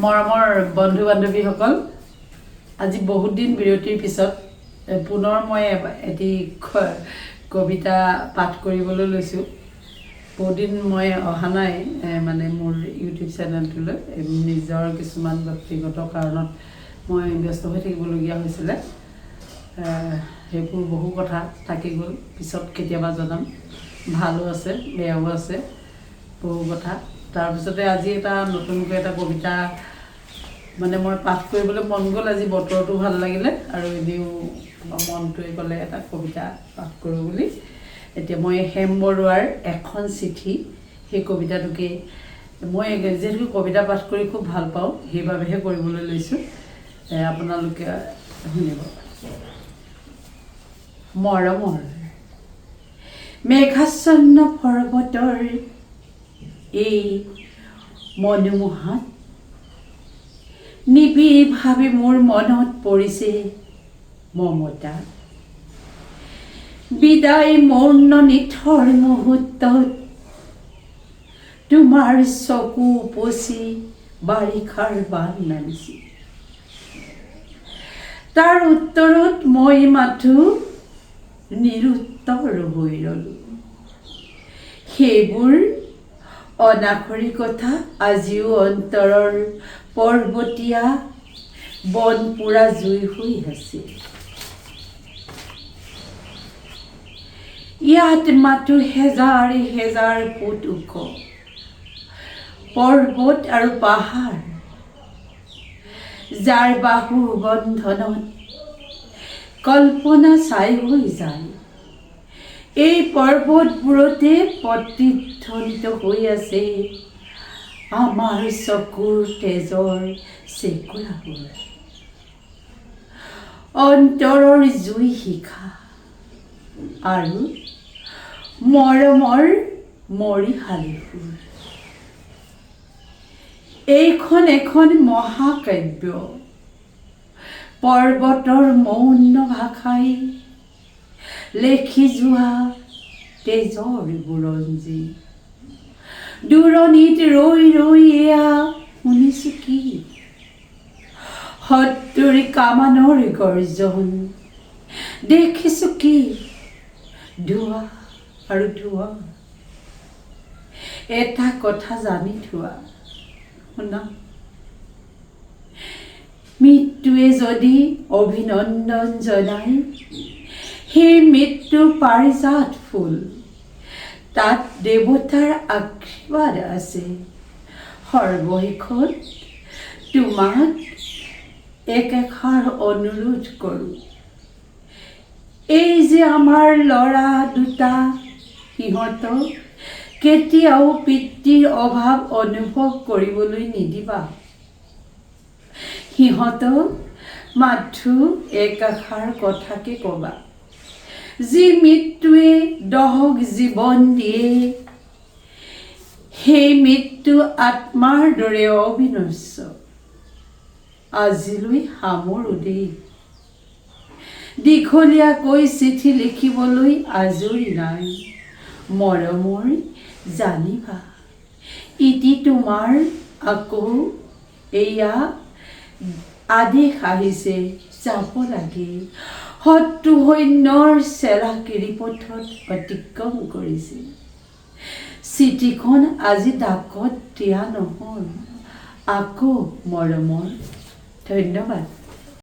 মৰমৰ বন্ধু বান্ধৱীসকল, আজি বহুত দিন বিৰতিৰ পিছত পুনৰ মই এটি কবিতা পাঠ কৰিবলৈ লৈছোঁ। বহুত দিন মই অহা নাই মানে মোৰ ইউটিউব চেনেলটোলৈ। নিজৰ কিছুমান ব্যক্তিগত কাৰণত মই ব্যস্ত হৈ থাকিবলগীয়া হৈছিলে। সেইবোৰ বহু কথা থাকি গ'ল, পিছত কেতিয়াবা জনাম। ভালো আছে, বেয়াও আছে, বহু কথা। তাৰপিছতে আজি এটা নতুনকৈ এটা কবিতা মানে মই পাঠ কৰিবলৈ মন গ'ল। আজি বতৰটো ভাল লাগিলে আৰু এনেও মনটোৱে ক'লে এটা কবিতা পাঠ কৰোঁ বুলি। এতিয়া মই হেম বৰুৱাৰ এখন চিঠি, সেই কবিতাটোকে মই যিহেতু কবিতা পাঠ কৰি খুব ভাল পাওঁ, সেইবাবেহে কৰিবলৈ লৈছোঁ। আপোনালোকে শুনিব। মৰমৰ মেঘাচ্ছন্ন পৰ্বতৰ এই মনোমোহাত নিবিড়ভাৱে মোৰ মনত পৰিছে মমতা। বিদায় মৌন নিথৰ মুহূৰ্তত তোমাৰ চকু উপচি বাৰিষাৰ বান নামিছিল। তাৰ উত্তৰত মই মাথো নিৰুত্তৰ হৈ ৰলো। সেইবোৰ অনাখৰী কথা আজিও অন্তৰৰ পৰ্বতীয়া বন পোৰা জুই হৈ আছে। ইয়াত মাথো হেজাৰ হেজাৰ ফুট ওখ পৰ্বত আৰু পাহাৰ, যাৰ বাহু বন্ধনত কল্পনা ছাই হৈ যায়। এই পৰ্বতবোৰতে প্ৰতিধ্বনিত হৈ আছে আমাৰ চকুৰ তেজৰ চেকুৰাবোৰ, অন্তৰৰ জুই শিখা আৰু মৰমৰ মৰিশালি সুৰ। এইখন এখন মহাকাব্য। পৰ্বতৰ মৌন ভাষাই লেখি যোৱা তেজৰ বুৰঞ্জী। দূৰণিত ৰৈ ৰৈ এয়া শুনিছো কি? শত্ৰুৰ কামানৰ গৰ্জন। দেখিছো কি? ধোঁৱা আৰু ধোঁৱা। এটা কথা জানি থোৱা শুনা, মৃত্যুৱে যদি অভিনন্দন জনায়, সেই মৃত্যু পাৰিজাত ফুল, তাত দেৱতাৰ আশীৰ্বাদ আছে। সৰ্বশেষত তোমাক একেষাৰ অনুৰোধ কৰোঁ, এই যে আমাৰ ল'ৰা দুটা, সিহঁতক কেতিয়াও পিতৃৰ অভাৱ অনুভৱ কৰিবলৈ নিদিবা। সিহঁতক মাথো একাষাৰ কথাকে ক'বা, যি মৃত্যুৱে দহক জীৱন দিয়ে, সেই মৃত্যু আত্মাৰ দৰে অবিনশ্য। আজিলৈ সামৰো দেই। দীঘলীয়াকৈ চিঠি লিখিবলৈ আজৰি নাই। মৰমৰ জানিবা, ইটি তোমাৰ। আকৌ এয়া আদেশ আহিছে, যাব লাগে। শত্ৰু সৈন্যৰ চেলা গিৰিপথত অতিক্ৰম কৰিছে। চিঠিখন আজি ডাকত দিয়া নহ'ল। আকৌ মৰমৰ ধন্যবাদ।